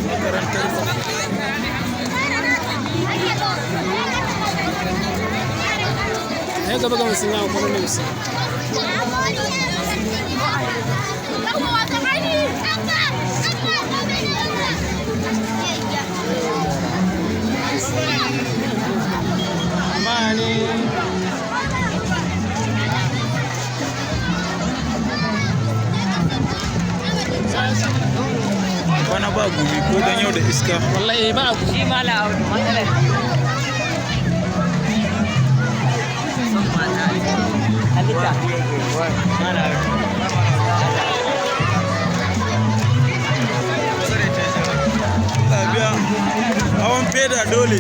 Makarantar Ne gaba gaba sun yawo kwanan da musu. Amma ne Bana ba gumi ko dan yau da iska. Wallahi ba abu. Shi ma la audu matsalar. Son mata. Halitta. Lafiya. Hawan feda dole.